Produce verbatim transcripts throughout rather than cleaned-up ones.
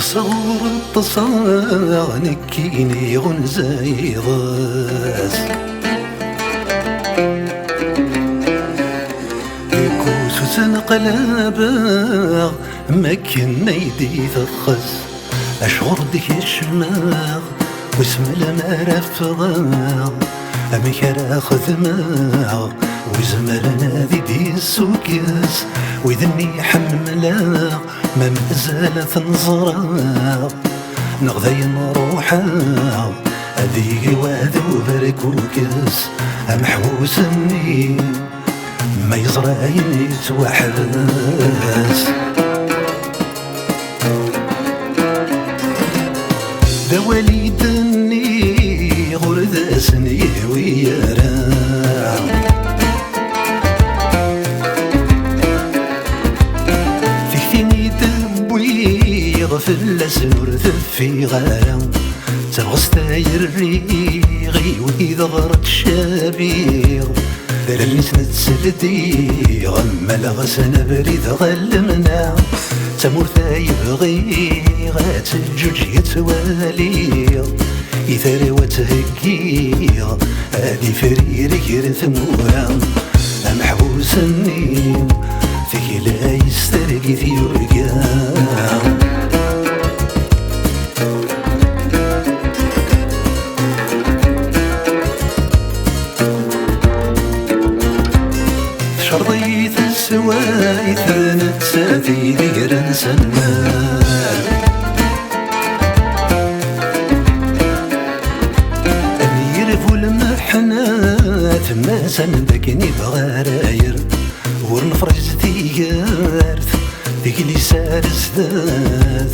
Sɣur ṭṭseɣ nekkini ɣunza iḍes. Deg usus neqlabeɣ, makken ay d-iteqqes. Acuɣer d-kecmeɣ, wissen melmi ara ffɣeɣ, amek ara xedmeɣ, wi zemren ad i d-yessukkes, wid-nni ḥemmleɣ, ma mazal ad ten-ẓreɣ, neɣ dayen ruḥeɣ, ad yili wad uberkukes, ameḥbus-nni, ma yeẓra ayen yettwaḥbes. D awal i d-nniɣ, ur d asen-yehwi ara. Tikti i d-wwiɣ fell-asen ur teffiɣ ara. D tabɣest ay rriɣ i wid ɣer ttcabiɣ. D allen-is netteldiɣ, mmaleɣ-asen abrid ɣer lemna. D tamurt ay bɣiɣ ad teǧǧuǧ yettwaliɣ, i tara-w ad theggiɣ, ad ifrir ger tmura. Ameḥbus-nni, tegla yes-s targit yurga. Tcerḍ-iyi teswayt, d nettat i d iger-nsen. Anyir bu lmeḥnat, mazal d akken ibɣa ara yer. Ur nefriz tigert, deg liser zdat,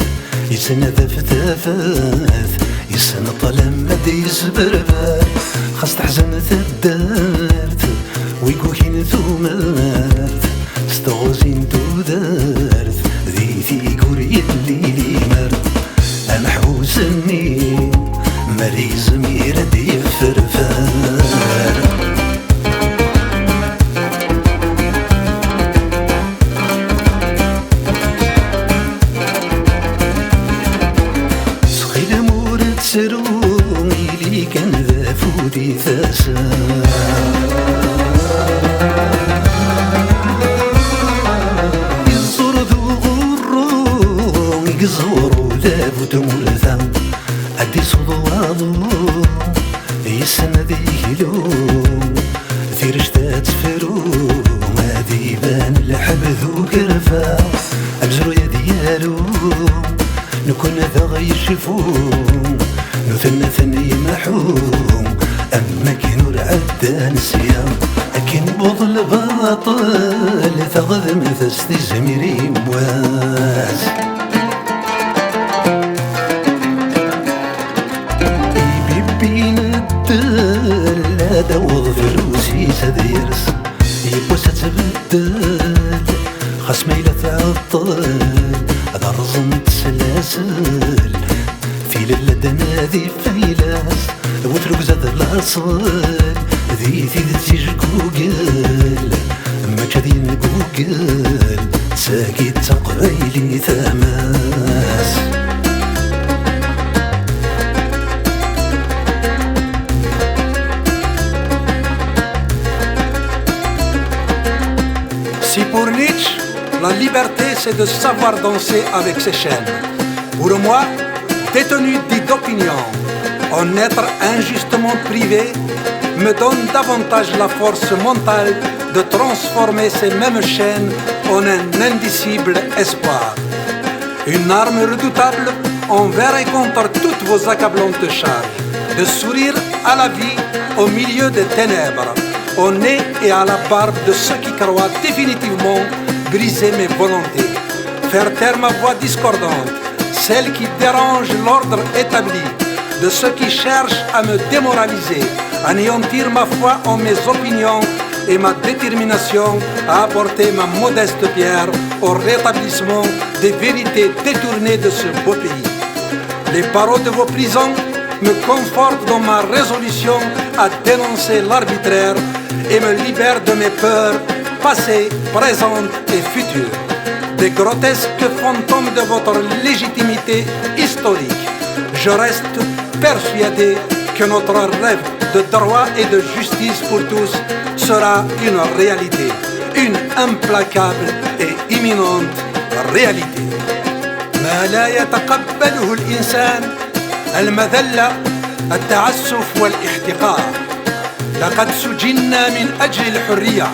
yettnadaf tafat, yessenṭel ama d-yesberber. Xas teḥzen taddart, wi yukin tumert, s teɣzi n tudert, di tigur yelli limer. Ameḥbus-nni, mer yezmir ad d-yefferfer. Ttxil-m ur ttru, ili kan d afud i tasa. Iẓur d uɣurru i iẓur udabu n tmurt-a, ad d-isuḍ waḍu yessen ad yeglu, tirect ad tefru, ad iban lḥeb d ukerfa, amezruy ad yaru, nekni ad aɣ-yecfu, nutni ad ten-yemḥu, am wakken ur ɛeddan sya. Akken wweḍ lbaṭel, taɣdemt-as tizmir i yemma-s. Ibibbi n ddel, ad aweḍ drus-is ad yers, yiwwas ad tbeddel, xas ma yella tɛeṭṭel, ad rẓent slasel. Tilelli ad d-nadi fayla-s, bu trugza d laṣel, di tidet ijgugel, mačči ad yengugel, d tagi d taqbaylit ama-s. Si pour Nietzsche, la liberté, c'est de savoir danser avec ses chaînes. Pour moi, détenu dit d'opinion, un être injustement privé me donne davantage la force mentale de transformer ces mêmes chaînes en un indicible espoir. Une arme redoutable envers et contre toutes vos accablantes charges, de sourire à la vie au milieu des ténèbres, au nez et à la barbe de ceux qui croient définitivement briser mes volontés, faire taire ma voix discordante, celle qui dérange l'ordre établi, de ceux qui cherchent à me démoraliser, anéantir ma foi en mes opinions et ma détermination à apporter ma modeste pierre au rétablissement des vérités détournées de ce beau pays. Les barreaux de vos prisons me confortent dans ma résolution à dénoncer l'arbitraire et me libèrent de mes peurs passées, présentes et futures. Des grotesques fantômes de votre légitimité historique. Je reste persuadé que notre rêve de droit et de justice pour tous sera une réalité, une implacable et imminente réalité. ما لا يتقبله الإنسان المذلة، التعسف والاحتقار. لقد سجنا من أجل الحرية،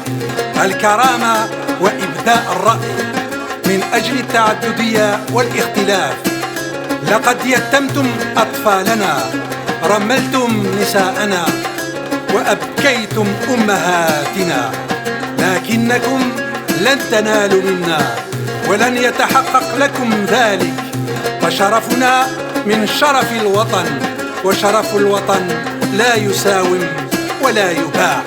الكرامة وإبداء الرأي، من أجل التعددية والاختلاف. لقد يتمتم أطفالنا، رملتم نساءنا، وأبكيتم أمهاتنا، لكنكم لن تنالوا منا، ولن يتحقق لكم ذلك، فشرفنا من شرف الوطن، وشرف الوطن لا يساوم ولا يباع.